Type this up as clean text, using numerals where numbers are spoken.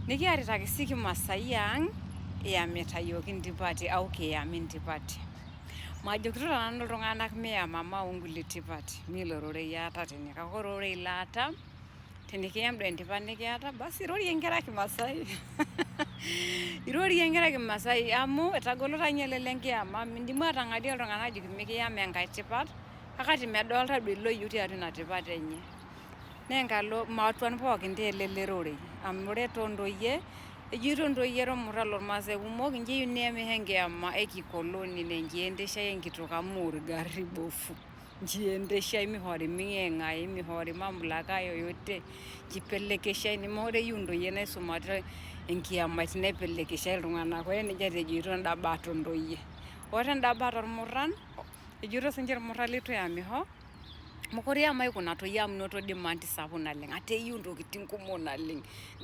Nikiaritaki sii kimasai ang iyamita iyiook intipati au kiyami intipati. Majokito taa nanu iltung'anak miyama mau nkulie tipati, mee ilo rorei aata tene kake ore ororei laata tenikiyam duo entipat nikiata basi irorie inkera kimasai irorie inkera kimasai amu etagolo taa ninye lelo enkiyama mindimu atang'adie iltung'anak ajoki mikiyama enkae tipat kake ati medolta duo iloyieu tiatua ina tipat enye. Naa enkalo matuan pookin taa ele lerorei amu ore toontoyie ejito ntoyie irmuran lormaasai kumok inji eyieu neyamisho enkiyama e kikoloni naa inji endeshai enkitok amu orgarri bofu. Nji endeshai mihori ming'eng'ai mihori mamlaka yoyote jipelekeshai nemekure eyieu ntoyie naisumate enkiamait nepelekeshai iltung'anak ore nejia etejoito enda baat ontoyie. Ore enda baat ormurran ejito sinche irmurran leitu eyamisho mokure eyamayu kuna toyie amu inoto demand sapuk naleng ata eyieu intokitin kumok naleng.